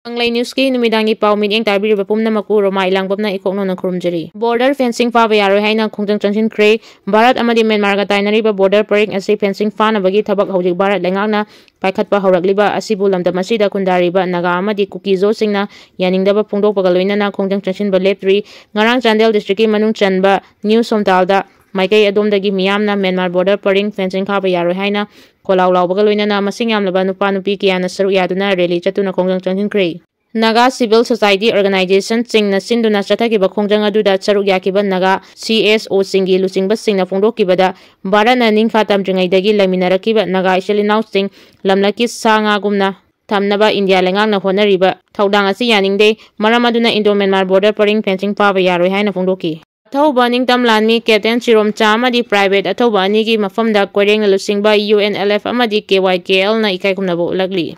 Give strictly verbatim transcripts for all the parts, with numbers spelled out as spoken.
ꯀꯪꯂꯩ ꯅ꯭ꯌꯨꯁꯀꯤ ꯅꯨꯃꯤꯗꯥꯡꯒꯤ ꯄꯥꯎ ꯃꯤꯠꯌꯦꯡ ꯇꯥꯕꯤꯔꯤꯕ ꯄꯨꯝꯅꯃꯛꯄꯨ ꯔꯣꯃꯥ ꯏꯂꯥꯡꯕꯝꯅ ꯏꯀꯣꯛꯅꯣꯅ ꯈꯨꯔꯨꯝꯖꯔꯤ꯫ ꯕꯣꯔꯗꯔ ꯐꯦꯟꯁꯤꯡ ꯐꯥꯕ ꯌꯥꯔꯣꯏ ꯍꯥꯏꯅ ꯈꯣꯡꯖꯪ ꯆꯪꯁꯤꯟꯈ꯭ꯔꯦ꯫ ꯚꯥꯔꯠ ꯑꯃꯗꯤ ꯃ꯭ꯌꯥꯟꯃꯥꯔꯒ ꯇꯥꯏꯅꯔꯤꯕ ꯕꯣꯔꯗꯔ ꯄꯔꯤꯡ ꯑꯁꯤ ꯐꯦꯟꯁꯤꯡ ꯐꯥꯅꯕꯒꯤ ꯊꯕꯛ ꯍꯧꯖꯤꯛ ꯚꯥꯔꯠ ꯂꯩꯉꯥꯛꯅ ꯄꯥꯏꯈꯠꯄ ꯍꯧꯔꯛꯂꯤꯕ ꯑꯁꯤꯕꯨ ꯂꯝꯗꯝ ꯑꯁꯤꯗ ꯈꯨꯟꯗꯥꯔꯤꯕ ꯅꯥꯒꯥ ꯑꯃꯗꯤ ꯀꯨꯀꯤꯖꯣꯁꯤꯡꯅ ꯌꯥꯅꯤꯡꯗꯕ ꯐꯣꯡꯗꯣꯛꯄꯒ ꯂꯣꯏꯅꯅ ꯈꯣꯡꯖꯪ ꯆꯪꯁꯤꯟꯕ ꯂꯦꯞꯇ꯭ꯔꯤ꯫ ꯉꯔꯥꯡ ꯆꯥꯟꯗꯦꯜ ꯗꯤꯁꯇ꯭ꯔꯤꯛꯀꯤ ꯃꯅꯨꯡ ꯆꯟꯕ ꯅ꯭ꯌꯨ ꯁꯣꯝꯇꯥꯜꯗ ꯃꯥꯏꯀꯩ ꯑꯗꯣꯝꯗꯒꯤ ꯃꯤꯌꯥꯝꯅ ꯃ꯭ꯌꯥꯟꯃꯥꯔ ꯕꯣꯔꯗꯔ ꯄꯔꯤꯡ ꯐꯦꯟꯁꯤꯡ ꯐꯥꯕ ꯌꯥꯔꯣꯏ ꯍꯥꯏꯅ ꯈꯣꯜꯂꯥꯎ ꯂꯥꯎꯕꯒ ꯂꯣꯏꯅꯅ ꯃꯁꯤꯡ ꯌꯥꯝꯂꯕ ꯅꯨꯄꯥ ꯅꯨꯄꯤ ꯀꯌꯥꯅ ꯁꯔꯨꯛ ꯌꯥꯗꯨꯅ ꯔꯦꯂꯤ ꯆꯠꯇꯨꯅ ꯈꯣꯡꯖꯪ ꯆꯪꯁꯤꯟꯈ꯭ꯔꯦ꯫ ꯅꯥꯒꯥ ꯁꯤꯚꯤꯜ ꯁꯣꯁꯥꯏꯇꯤ ꯑꯣꯔꯒꯅꯥꯏꯖꯦꯁꯟꯁꯤꯡꯅ ꯁꯤꯟꯗꯨꯅ ꯆꯠꯊꯈꯤꯕ ꯈꯣꯡꯖꯪ ꯑꯗꯨꯗ ꯁꯔꯨꯛ ꯌꯥꯈꯤꯕ ꯅꯥꯒꯥ ꯁꯤ ꯑꯦꯁ ꯑꯣꯁꯤꯡꯒꯤ ꯂꯨꯆꯤꯡꯕꯁꯤꯡꯅ ꯐꯣꯡꯗꯣꯛꯈꯤꯕꯗ, ꯚꯥꯔꯠꯅ ꯅꯤꯡꯈꯥ ꯇꯝꯗ꯭ꯔꯤꯉꯩꯗꯒꯤ ꯂꯩꯃꯤꯟꯅꯔꯛꯈꯤꯕ ꯅꯥꯒꯥ ꯏꯆꯤꯜ ꯏꯅꯥꯎꯁꯤꯡ ꯂꯝꯂꯛꯀꯤ ꯁꯥ ꯉꯥꯒꯨꯝꯅ ꯊꯝꯅꯕ ꯏꯟꯗꯤꯌꯥ ꯂꯩꯉꯥꯛꯅ ꯍꯣꯠꯅꯔꯤꯕ ꯊꯧꯗꯥꯡ ꯑꯁꯤ ꯌꯥꯅꯤꯡꯗꯦ꯫ ꯃꯔꯝ ꯑꯗꯨꯅ ꯏꯟꯗꯣ ꯃ꯭ꯌꯥꯟꯃꯥꯔ ꯕꯣꯔꯗꯔ ꯄꯔꯤꯡ ꯐꯦꯟꯁꯤꯡ ꯐꯥꯕ ꯌꯥꯔꯣꯏ ꯍꯥꯏꯅ ꯐꯣꯡꯗꯣꯛꯈꯤ꯫ ꯑꯊꯧꯕ ꯅꯤꯡꯇꯝ ꯂꯥꯟꯃꯤ ꯀꯦꯞꯇꯦꯟ ꯆꯤꯔꯣꯝꯆꯥ ꯑꯃꯗꯤ ꯄ꯭ꯔꯥꯏꯚꯦꯠ ꯑꯊꯧꯕ ꯑꯅꯤꯒꯤ ꯃꯐꯝꯗ ꯀꯣꯏꯔꯦꯡꯅ ꯂꯨꯆꯤꯡꯕ ꯌꯨ ꯑꯦꯟ ꯑꯦꯜ ꯑꯦꯐ ꯑꯃꯗꯤ ꯀꯦ ꯋꯥꯏ ꯀꯦ ꯑꯦꯜꯅ ꯏꯀꯥꯏ ꯈꯨꯝꯅꯕ ꯎꯠꯂꯛꯂꯤ꯫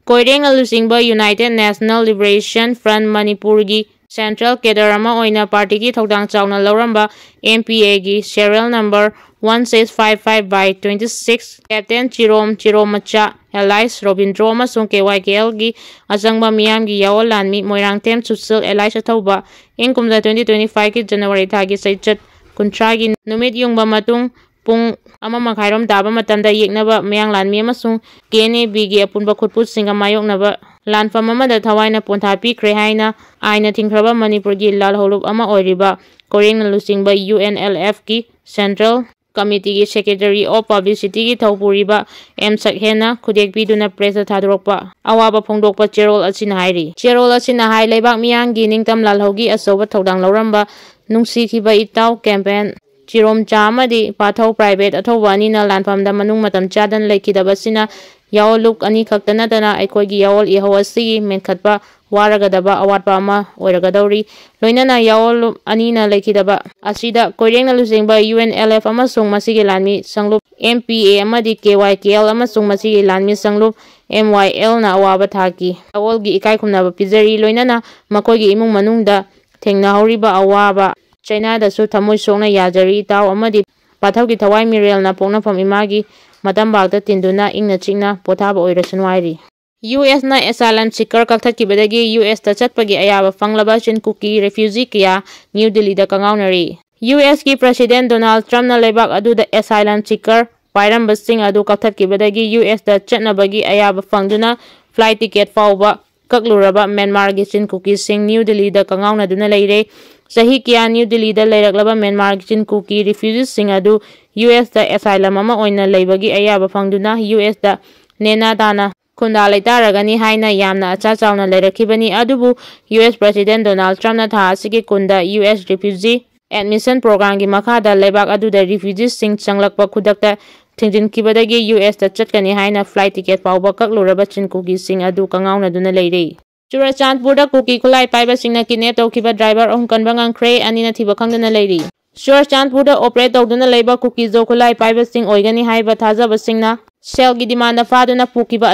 ꯀꯣꯏꯔꯦꯡꯅ ꯂꯨꯆꯤꯡꯕ ꯌꯨꯅꯥꯏꯇꯦꯗ ꯅꯦꯁꯅꯦꯜ ꯂꯤꯕꯔꯦꯁꯟ ꯐ꯭ꯔꯟꯠ ꯃꯅꯤꯄꯨꯔꯒꯤ ꯁꯦꯟꯇ꯭ꯔꯦꯜ ꯀꯦꯗꯔ ꯑꯃ ꯑꯣꯏꯅ ꯄꯥꯔꯇꯤꯒꯤ ꯊꯧꯗꯥꯡ ꯆꯥꯎꯅ ꯂꯧꯔꯝꯕ ꯑꯦꯝ ꯄꯤ ꯑꯦꯒꯤ serial number one six five five by twenty six captain Chirom Chirom ꯃꯆꯥ alias ꯔꯣꯕꯤꯟꯗ꯭ꯔꯣ ꯑꯃꯁꯨꯡ ꯀꯦ ꯋꯥꯏ ꯀꯦ ꯑꯦꯜꯒꯤ ꯑꯆꯪꯕ ꯃꯤꯌꯥꯝꯒꯤ ꯌꯥꯑꯣꯟ ꯂꯥꯟꯃꯤ ꯃꯣꯏꯔꯥꯡꯊꯦꯝ ꯁꯨꯁꯤꯜ alias ꯑꯊꯧꯕ ꯏꯪ ꯀꯨꯝꯖꯥ twenty twenty five ꯀꯤ ꯖꯅꯋꯥꯔꯤ ꯊꯥꯒꯤ ꯆꯩꯆꯠ ꯀꯨꯟꯊ꯭ꯔꯥꯒꯤ ꯅꯨꯃꯤꯠ ꯌꯨꯡꯕ ꯃꯇꯨꯡ ꯄꯨꯡ ꯑꯃ ꯃꯈꯥꯏꯔꯣꯝ ꯇꯥꯕ ꯃꯇꯝꯗ ꯌꯦꯛꯅꯕ ꯃꯌꯥꯡ ꯂꯥꯟꯃꯤ ꯑꯃꯁꯨꯡ ꯀꯦ ꯑꯦꯟ ꯑꯦ ꯕꯤꯒꯤ ꯑꯄꯨꯟꯕ ꯈꯨꯠꯄꯨꯁꯤꯡꯒ ꯃꯥꯌꯣꯛꯅꯕ ꯂꯥꯟꯐꯝ ꯑꯃꯗ ꯊꯋꯥꯏꯅ ꯄꯣꯟꯊꯥ ꯄꯤꯈ꯭ꯔꯦ ꯍꯥꯏꯅ ꯑꯥꯏꯟꯅ ꯊꯤꯡꯈ꯭ꯔꯕ ꯃꯅꯤꯄꯨꯔꯒꯤ ꯂꯥꯜꯍꯧꯂꯨꯞ ꯑꯃ ꯑꯣꯏꯔꯤꯕ ꯀꯣꯏꯔꯦꯡꯅ ꯂꯨꯆꯤꯡꯕ ꯌꯨ ꯑꯦꯟ ꯑꯦꯜ ꯑꯦꯐꯀꯤ ꯁꯦꯟꯇ꯭ꯔꯦꯜ ꯀꯃꯤꯇꯤꯒꯤ ꯁꯦꯀ꯭ꯔꯦꯇꯔꯤ ꯑꯣꯐ ꯄꯕ꯭ꯂꯤꯁꯤꯇꯤꯒꯤ ꯊꯧꯄꯨꯔꯤꯕ ꯑꯦꯝ ꯁꯛꯍꯦꯟꯅ ꯈꯨꯗꯦꯛ ꯄꯤꯗꯨꯅ ꯄ꯭ꯔꯦꯁꯇ ꯊꯥꯗꯣꯔꯛꯄ ꯑꯋꯥꯕ ꯐꯣꯡꯗꯣꯛꯄ ꯆꯦꯔꯣꯜ ꯑꯁꯤꯅ ꯍꯥꯏꯔꯤ꯫ ꯆꯦꯔꯣꯜ ꯑꯁꯤꯅ ꯍꯥꯏ, ꯂꯩꯕꯥꯛ ꯃꯤꯌꯥꯝꯒꯤ ꯅꯤꯡꯇꯝ ꯂꯥꯜꯍꯧꯒꯤ ꯑꯆꯧꯕ ꯊꯧꯗꯥꯡ ꯂꯧꯔꯝꯕ ꯅꯨꯡꯁꯤꯈꯤꯕ ꯏꯇꯥꯎ ꯀꯦꯞꯇꯦꯟ ꯆꯤꯔꯣꯝꯆꯥ ꯑꯃꯗꯤ ꯄꯥꯊꯧ ꯄ꯭ꯔꯥꯏꯚꯦꯠ ꯑꯊꯧꯕ ꯑꯅꯤꯅ ꯂꯥꯟꯐꯝꯗ ꯃꯅꯨꯡ ꯃꯇꯝ ꯆꯥꯗꯅ ꯂꯩꯈꯤꯗꯕ ꯑꯁꯤꯅ ꯌꯥꯑꯣꯟꯂꯨꯞ ꯑꯅꯤ ꯈꯛꯇ ꯅꯠꯇꯅ ꯑꯩꯈꯣꯏꯒꯤ ꯌꯥꯑꯣꯟ ꯏꯍꯧ ꯑꯁꯤꯒꯤ ꯃꯦꯟꯈꯠꯄ ꯋꯥꯔꯒꯗꯕ ꯑꯋꯥꯠꯄ ꯑꯃ ꯑꯣꯏꯔꯒꯗꯧꯔꯤ꯫ ꯂꯣꯏꯅꯅ ꯌꯥꯑꯣꯟꯂꯨꯞ ꯑꯅꯤꯅ ꯂꯩꯈꯤꯗꯕ ꯑꯁꯤꯗ ꯀꯣꯏꯔꯦꯡꯅ ꯂꯨꯆꯤꯡꯕ ꯌꯨ ꯑꯦꯟ ꯑꯦꯜ ꯑꯦꯐ ꯑꯃꯁꯨꯡ ꯃꯁꯤꯒꯤ ꯂꯥꯟꯃꯤ ꯁꯪꯂꯨꯞ ꯑꯦꯝ ꯄꯤ ꯑꯦ ꯑꯃꯗꯤ ꯀꯦ ꯋꯥꯏ ꯀꯦ ꯑꯦꯜ ꯑꯃꯁꯨꯡ ꯃꯁꯤꯒꯤ ꯂꯥꯟꯃꯤ ꯁꯪꯂꯨꯞ ꯑꯦꯝ ꯋꯥꯏ ꯑꯦꯜꯅ ꯑꯋꯥꯕ ꯊꯥꯈꯤ꯫ ꯌꯥꯑꯣꯟꯒꯤ ꯏꯀꯥꯏ ꯈꯨꯝꯅꯕ ꯄꯤꯖꯔꯤ꯫ ꯂꯣꯏꯅꯅ ꯃꯈꯣꯏꯒꯤ ꯏꯃꯨꯡ ꯃꯅꯨꯡꯗ ꯊꯦꯡꯅꯍꯧꯔꯤꯕ ꯑꯋꯥꯕ ꯆꯩꯅꯥꯗꯁꯨ ꯊꯃꯣꯏ ꯁꯣꯛꯅ ꯌꯥꯖꯔꯤ ꯏꯇꯥꯎ ꯑꯃꯗꯤ ꯄꯥꯊꯧꯒꯤ ꯊꯋꯥꯏ ꯃꯤꯔꯦꯜꯅ ꯄꯣꯛꯅꯐꯝ ꯏꯃꯥꯒꯤ ꯃꯇꯝꯕꯥꯛꯇ ꯇꯤꯟꯗꯨꯅ ꯏꯪꯅ ꯆꯤꯛꯅ ꯄꯣꯊꯥꯕ ꯑꯣꯏꯔꯁꯅꯨ ꯍꯥꯏꯔꯤ꯫ ꯌꯨ ꯑꯦꯁꯅ asylum seeker ꯀꯛꯊꯠꯈꯤꯕꯗꯒꯤ ꯌꯨ ꯑꯦꯁꯇ ꯆꯠꯄꯒꯤ ꯑꯌꯥꯕ ꯐꯪꯂꯕ ꯆꯤꯟ ꯀꯨꯀꯤ refugee ꯀꯌꯥ ꯅ꯭ꯌꯨ ꯗꯤꯜꯂꯤꯗ ꯀꯪꯉꯥꯎꯅꯔꯤ꯫ ꯌꯨ ꯑꯦꯁꯀꯤ President Donald Trumpꯅ ꯂꯩꯕꯥꯛ ꯑꯗꯨꯗ asylum seeker ꯄꯥꯏꯔꯝꯕꯁꯤꯡ ꯑꯗꯨ ꯀꯛꯊꯠꯈꯤꯕꯗꯒꯤ ꯌꯨ ꯑꯦꯁꯇ ꯆꯠꯅꯕꯒꯤ ꯑꯌꯥꯕ ꯐꯪꯗꯨꯅ flight ticket ꯐꯥꯎꯕ ꯀꯛꯂꯨꯔꯕ ꯃ꯭ꯌꯥꯟꯃꯥꯔꯒꯤ ꯆꯤꯟ ꯀꯨꯀꯤꯁꯤꯡ ꯅ꯭ꯌꯨ ꯗꯤꯜꯂꯤꯗ ꯀꯪꯉꯥꯎꯅꯗꯨꯅ ꯂꯩꯔꯦ꯫ ꯆꯍꯤ ꯀꯌꯥ ꯅ꯭ꯌꯨ ꯗꯤꯜꯂꯤꯗ ꯂꯩꯔꯛꯂꯕ ꯃ꯭ꯌꯥꯟꯃꯥꯔꯒꯤ ꯆꯤꯟ ꯀꯨꯀꯤ refugeeꯁꯤꯡ ꯑꯗꯨ ꯌꯨ ꯑꯦꯁꯇ asylum ꯑꯃ ꯑꯣꯏꯅ ꯂꯩꯕꯒꯤ ꯑꯌꯥꯕ ꯐꯪꯗꯨꯅ ꯌꯨ ꯑꯦꯁꯇ ꯅꯦꯅꯥ ꯇꯥꯅ ꯈꯨꯟꯗꯥ ꯂꯩꯇꯥꯔꯒꯅꯤ ꯍꯥꯏꯅ ꯌꯥꯝꯅ ꯑꯆꯥ ꯆꯥꯎꯅ ꯂꯩꯔꯛꯈꯤꯕꯅꯤ꯫ ꯑꯗꯨꯕꯨ ꯌꯨ ꯑꯦꯁ President Donald Trumpꯅ ꯊꯥ ꯑꯁꯤꯒꯤ ꯀꯨꯟꯗ ꯌꯨ ꯑꯦꯁ refugee admission programꯒꯤ ꯃꯈꯥꯗ ꯂꯩꯕꯥꯛ ꯑꯗꯨꯗ refugeeꯁꯤꯡ ꯆꯪꯂꯛꯄ ꯈꯨꯗꯛꯇ ꯊꯤꯡꯖꯤꯟꯈꯤꯕꯗꯒꯤ ꯌꯨ ꯑꯦꯁꯇ ꯆꯠꯀꯅꯤ ꯍꯥꯏꯅ flight ticket ꯐꯥꯎꯕ ꯀꯛꯂꯨꯔꯕ ꯆꯤꯟ ꯀꯨꯀꯤꯁꯤꯡ ꯑꯗꯨ ꯀꯪꯉꯥꯎꯅꯗꯨꯅ ꯂꯩꯔꯤ꯫ ꯆꯨꯔꯆꯥꯟꯄꯨꯔꯗ ꯀꯨꯀꯤ ꯈꯨꯠꯂꯥꯏ ꯄꯥꯏꯕꯁꯤꯡꯅ kidnap ꯇꯧꯈꯤꯕ driver ꯑꯍꯨꯝ ꯀꯟꯕ ꯉꯝꯈ꯭ꯔꯦ, ꯑꯅꯤꯅ ꯊꯤꯕ ꯈꯪꯗꯅ ꯂꯩꯔꯤ꯫ ꯆꯨꯔꯆꯥꯟꯄꯨꯔꯗ operate ꯇꯧꯗꯨꯅ ꯂꯩꯕ ꯀꯨꯀꯤꯖꯣ ꯈꯨꯠꯂꯥꯏ ꯄꯥꯏꯕꯁꯤꯡ ꯑꯣꯏꯒꯅꯤ ꯍꯥꯏꯕ ꯊꯥꯖꯕꯁꯤꯡꯅ ꯁꯦꯜꯒꯤ demandꯗ ꯐꯥꯗꯨꯅ ꯄꯨꯈꯤꯕ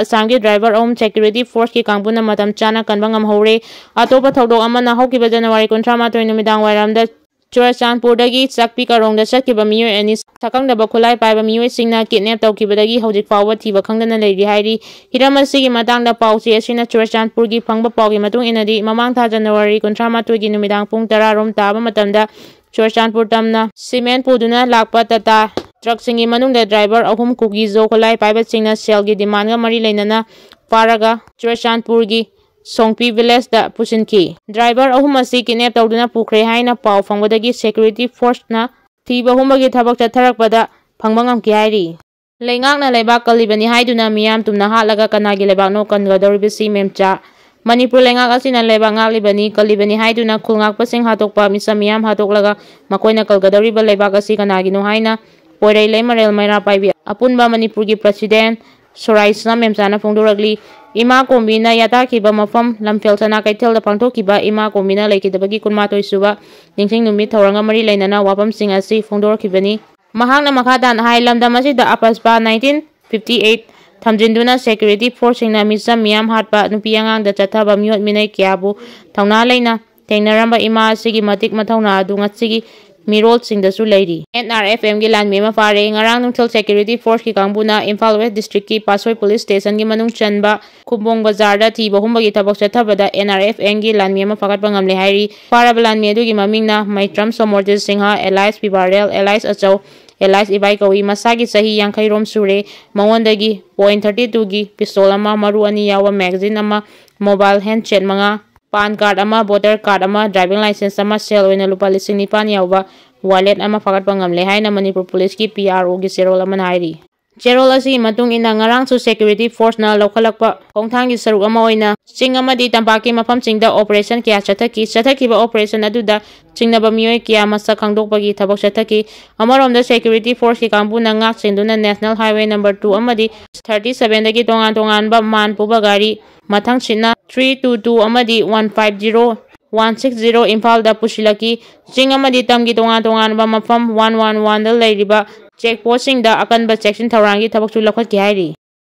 ꯑꯁꯥꯝꯒꯤ driver ꯑꯍꯨꯝ security forceꯀꯤ ꯀꯥꯡꯕꯨꯅ ꯃꯇꯝ ꯆꯥꯅ ꯀꯟꯕ ꯉꯝꯍꯧꯔꯦ꯫ ꯑꯇꯣꯞꯄ ꯊꯧꯗꯣꯛ ꯑꯃꯅ ꯍꯧꯈꯤꯕ January ꯀꯨꯟꯊ꯭ꯔꯥ ꯃꯥꯊꯣꯏ ꯅꯨꯃꯤꯗꯥꯡ ꯋꯥꯏꯔꯝꯗ ꯆꯨꯔꯆꯥꯟꯄꯨꯔꯗꯒꯤ ꯆꯥꯛꯄꯤ ꯀꯥꯔꯣꯡꯗ ꯆꯠꯈꯤꯕ ꯃꯤꯑꯣꯏ ꯑꯅꯤ ꯁꯛꯈꯪꯗꯕ ꯈꯨꯠꯂꯥꯏ ꯄꯥꯏꯕ ꯃꯤꯑꯣꯏꯁꯤꯡꯅ kidnap ꯇꯧꯈꯤꯕꯗꯒꯤ ꯍꯧꯖꯤꯛ ꯐꯥꯎꯕ ꯊꯤꯕ ꯈꯪꯗꯅ ꯂꯩꯔꯤ ꯍꯥꯏꯔꯤ꯫ ꯍꯤꯔꯝ ꯑꯁꯤꯒꯤ ꯃꯇꯥꯡꯗ ꯄꯥꯎꯆꯦ ꯑꯁꯤꯅ ꯆꯨꯔꯆꯥꯟꯄꯨꯔꯒꯤ ꯐꯪꯕ ꯄꯥꯎꯒꯤ ꯃꯇꯨꯡ ꯏꯟꯅꯗꯤ, ꯃꯃꯥꯡ ꯊꯥ January ꯀꯨꯟꯊ꯭ꯔꯥ ꯃꯥꯊꯣꯏꯒꯤ ꯅꯨꯃꯤꯗꯥꯡ ꯄꯨꯡ ꯇꯔꯥ ꯔꯣꯝ ꯇꯥꯕ ꯃꯇꯝꯗ ꯆꯨꯔꯆꯥꯟꯄꯨꯔ ꯇꯝꯅ cement ꯄꯨꯗꯨꯅ ꯂꯥꯛꯄ Tata truckꯁꯤꯡꯒꯤ ꯃꯅꯨꯡꯗ driver ꯑꯍꯨꯝ ꯀꯨꯀꯤꯖꯣ ꯈꯨꯠꯂꯥꯏ ꯄꯥꯏꯕꯁꯤꯡꯅ ꯁꯦꯜꯒꯤ demandꯒ ꯃꯔꯤ ꯂꯩꯅꯅ ꯐꯥꯔꯒ ꯆꯨꯔꯆꯥꯟꯄꯨꯔꯒꯤ ꯁꯣꯡꯄꯤ villageꯗ ꯄꯨꯁꯤꯟꯈꯤ꯫ Driver ꯑꯍꯨꯝ ꯑꯁꯤ kidnap ꯇꯧꯗꯨꯅ ꯄꯨꯈ꯭ꯔꯦ ꯍꯥꯏꯅ ꯄꯥꯎ ꯐꯪꯕꯗꯒꯤ security forceꯅ ꯊꯤꯕ ꯍꯨꯝꯕꯒꯤ ꯊꯕꯛ ꯆꯠꯊꯔꯛꯄꯗ ꯐꯪꯕ ꯉꯝꯈꯤ ꯍꯥꯏꯔꯤ꯫ ꯂꯩꯉꯥꯛꯅ ꯂꯩꯕꯥꯛ ꯀꯜꯂꯤꯕꯅꯤ ꯍꯥꯏꯗꯨꯅ ꯃꯤꯌꯥꯝ ꯇꯨꯝꯅ ꯍꯥꯠꯂꯒ ꯀꯅꯥꯒꯤ ꯂꯩꯕꯥꯛꯅꯣ ꯀꯟꯒꯗꯧꯔꯤꯕꯁꯤ ꯃꯦꯝꯆꯥ? ꯃꯅꯤꯄꯨꯔ ꯂꯩꯉꯥꯛ ꯑꯁꯤꯅ ꯂꯩꯕꯥꯛ ꯉꯥꯛꯂꯤꯕꯅꯤ, ꯀꯜꯂꯤꯕꯅꯤ ꯍꯥꯏꯗꯨꯅ ꯈꯨꯜ ꯉꯥꯛꯄꯁꯤꯡ ꯍꯥꯠꯇꯣꯛꯄ, ꯃꯤꯆꯝ ꯃꯤꯌꯥꯝ ꯍꯥꯠꯇꯣꯛꯂꯒ ꯃꯈꯣꯏꯅ ꯀꯜꯒꯗꯧꯔꯤꯕ ꯂꯩꯕꯥꯛ ꯑꯁꯤ ꯀꯅꯥꯒꯤꯅꯣ ꯍꯥꯏꯅ ꯄꯣꯏꯔꯩ ꯂꯩꯃꯔꯦꯜ ꯃꯩꯔꯥ ꯄꯥꯏꯕꯤ ꯑꯄꯨꯟꯕ ꯃꯅꯤꯄꯨꯔꯒꯤ President ꯁꯣꯔꯥꯏꯁꯅꯥꯝ ꯃꯦꯝꯆꯥꯅ ꯐꯣꯡꯗꯣꯔꯛꯂꯤ꯫ ꯏꯃꯥ ꯀꯣꯝꯕꯤꯅ ꯌꯥꯇꯥꯈꯤꯕ ꯃꯐꯝ ꯂꯝꯐꯦꯜ ꯁꯅꯥ ꯀꯩꯊꯦꯜꯗ ꯄꯥꯡꯊꯣꯛꯈꯤꯕ ꯏꯃꯥ ꯀꯣꯝꯕꯤꯅ ꯂꯩꯈꯤꯗꯕꯒꯤ ꯀꯨꯟꯃꯥꯊꯣꯏ ꯁꯨꯕ ꯅꯤꯡꯁꯤꯡ ꯅꯨꯃꯤꯠ ꯊꯧꯔꯝꯒ ꯃꯔꯤ ꯂꯩꯅꯅ ꯋꯥꯐꯝꯁꯤꯡ ꯑꯁꯤ ꯐꯣꯡꯗꯣꯔꯛꯈꯤꯕꯅꯤ꯫ ꯃꯍꯥꯛꯅ ꯃꯈꯥ ꯇꯥꯅ ꯍꯥꯏ, ꯂꯝꯗꯝ ꯑꯁꯤꯗ ꯑꯄꯁꯄꯥ nineteen fifty eight ꯊꯝꯖꯤꯟꯗꯨꯅ security forceꯁꯤꯡꯅ ꯃꯤꯆꯝ ꯃꯤꯌꯥꯝ ꯍꯥꯠꯄ, ꯅꯨꯄꯤ ꯑꯉꯥꯡꯗ ꯆꯠꯊꯕ ꯃꯤꯑꯣꯠ ꯃꯤꯅꯩ ꯀꯌꯥꯕꯨ ꯊꯧꯅꯥ ꯂꯩꯅ ꯊꯦꯡꯅꯔꯝꯕ ꯏꯃꯥ ꯑꯁꯤꯒꯤ ꯃꯇꯤꯛ ꯃꯊꯧꯅꯥ ꯑꯗꯨ ꯉꯁꯤꯒꯤ ꯃꯤꯔꯣꯜꯁꯤꯡꯗꯁꯨ ꯂꯩꯔꯤ꯫ ꯑꯦꯟ ꯑꯥꯔ ꯑꯦꯐ ꯑꯦꯝꯒꯤ ꯂꯥꯟꯃꯤ ꯑꯃ ꯐꯥꯔꯦ꯫ ꯉꯔꯥꯡ ꯅꯨꯡꯊꯤꯜ ꯁꯦꯀ꯭ꯌꯨꯔꯤꯇꯤ ꯐꯣꯔꯁꯀꯤ ꯀꯥꯡꯕꯨꯅ ꯏꯝꯐꯥꯜ ꯋꯦꯁ ꯗꯤꯁꯇ꯭ꯔꯤꯛꯀꯤ ꯄꯥꯠꯁꯣꯏ ꯄꯨꯂꯤꯁ ꯁ꯭ꯇꯦꯁꯟꯒꯤ ꯃꯅꯨꯡ ꯆꯟꯕ ꯈꯨꯝꯕꯣꯡ ꯕꯖꯥꯔꯗ ꯊꯤꯕ ꯍꯨꯝꯕꯒꯤ ꯊꯕꯛ ꯆꯠꯊꯕꯗ ꯑꯦꯟ ꯑꯥꯔ ꯑꯦꯐ ꯑꯦꯝꯒꯤ ꯂꯥꯟꯃꯤ ꯑꯃ ꯐꯥꯒꯠꯄ ꯉꯝꯂꯦ ꯍꯥꯏꯔꯤ꯫ ꯐꯥꯔꯕ ꯂꯥꯟꯃꯤ ꯑꯗꯨꯒꯤ ꯃꯃꯤꯡꯅ ꯃꯩꯇ꯭ꯔꯝ ꯁꯣꯃꯣꯔꯖꯤꯠ ꯁꯤꯡꯍ, ꯑꯦꯂꯥꯏꯁ ꯄꯤꯕꯥꯔꯦꯜ, ꯑꯦꯂꯥꯏꯁ ꯑꯆꯧ, ꯑꯦꯂꯥꯏꯁ ꯏꯕꯥꯏ ꯀꯧꯏ꯫ ꯃꯁꯥꯒꯤ ꯆꯍꯤ ꯌꯥꯡꯈꯩ ꯔꯣꯝ ꯁꯨꯔꯦ꯫ ꯃꯉꯣꯟꯗꯒꯤ ꯄꯣꯏꯟ ꯊꯥꯔꯇꯤ ꯇꯨꯒꯤ ꯄꯤꯁꯇꯣꯜ ꯑꯃ, ꯃꯔꯨ ꯑꯅꯤ ꯌꯥꯎꯕ ꯃꯦꯒꯥꯖꯤꯟ ꯑꯃ, ꯃꯣꯕꯥꯏꯜ ꯍꯦꯟꯗꯁꯦꯠ ꯃꯉꯥ, ꯄꯥꯟ ꯀꯥꯔꯗ ꯑꯃ, ꯚꯣꯇꯔ ꯀꯥꯔꯗ ꯑꯃ, ꯗ꯭ꯔꯥꯏꯚꯤꯡ ꯂꯥꯏꯁꯦꯟꯁ ꯑꯃ, ꯁꯦꯜ ꯑꯣꯏꯅ ꯂꯨꯄꯥ ꯂꯤꯁꯤꯡ ꯅꯤꯄꯥꯟ ꯌꯥꯎꯕ ꯋꯥꯂꯦꯠ ꯑꯃ ꯐꯥꯒꯠꯄ ꯉꯝꯂꯦ ꯍꯥꯏꯅ ꯃꯅꯤꯄꯨꯔ ꯄꯨꯂꯤꯁꯀꯤ ꯄꯤ ꯑꯥꯔ ꯑꯣꯒꯤ ꯆꯦꯔꯣꯜ ꯑꯃꯅ ꯍꯥꯏꯔꯤ꯫ ꯆꯦꯔꯣꯜ ꯑꯁꯤꯒꯤ ꯃꯇꯨꯡ ꯏꯟꯅ, ꯉꯔꯥꯡꯁꯨ ꯁꯦꯀ꯭ꯌꯨꯔꯤꯇꯤ ꯐꯣꯔꯁꯅ ꯂꯧꯈꯠꯂꯛꯄ ꯈꯣꯡꯊꯥꯡꯒꯤ ꯁꯔꯨꯛ ꯑꯃ ꯑꯣꯏꯅ ꯆꯤꯡ ꯑꯃꯗꯤ ꯇꯝꯄꯥꯛꯀꯤ ꯃꯐꯝꯁꯤꯡꯗ ꯑꯣꯄꯔꯦꯁꯟ ꯀꯌꯥ ꯆꯠꯊꯈꯤ꯫ ꯆꯠꯊꯈꯤꯕ ꯑꯣꯄꯔꯦꯁꯟ ꯑꯗꯨꯗ ꯆꯤꯡꯅꯕ ꯃꯤꯑꯣꯏ ꯀꯌꯥ ꯃꯁꯛ ꯈꯪꯗꯣꯛꯄꯒꯤ ꯊꯕꯛ ꯆꯠꯊꯈꯤ꯫ ꯑꯃꯔꯣꯝꯗ, ꯁꯦꯀ꯭ꯌꯨꯔꯤꯇꯤ ꯐꯣꯔꯁꯀꯤ ꯀꯥꯡꯕꯨꯅ ꯉꯥꯛ ꯁꯦꯟꯗꯨꯅ ꯅꯦꯁꯅꯦꯜ ꯍꯥꯏꯋꯦ ꯅꯝꯕꯔ ꯇꯨ ꯑꯃꯗꯤ ꯊꯥꯔꯇꯤ ꯁꯚꯦꯟꯗꯒꯤ ꯇꯣꯉꯥꯟ ꯇꯣꯉꯥꯟꯕ ꯃꯥꯟ ꯄꯨꯕ ꯒꯥꯔꯤ, ꯃꯊꯪꯁꯤꯠꯅ ꯊ꯭ꯔꯤ ꯇꯨ ꯇꯨ ꯑꯃꯗꯤ one five zero, one six zero, ꯏꯝꯐꯥꯜꯗ ꯄꯨꯁꯤꯜꯂꯛꯈꯤ꯫ ꯆꯤꯡ ꯑꯃꯗꯤ ꯇꯝꯒꯤ ꯇꯣꯉꯥꯟ ꯇꯣꯉꯥꯟꯕ ꯃꯐꯝ ꯋꯥꯟ ꯋꯥꯟ ꯋꯥꯟꯗ ꯂꯩꯔꯤꯕ ꯆꯦꯛ ꯄꯣꯁꯁꯤꯡꯗ ꯑꯀꯟꯕ ꯆꯦꯛꯁꯤꯟ ꯊꯧꯔꯥꯡꯒꯤ ꯊꯕꯛꯁꯨ ꯂꯧꯈꯠꯈꯤ ꯍꯥꯏꯔꯤ꯫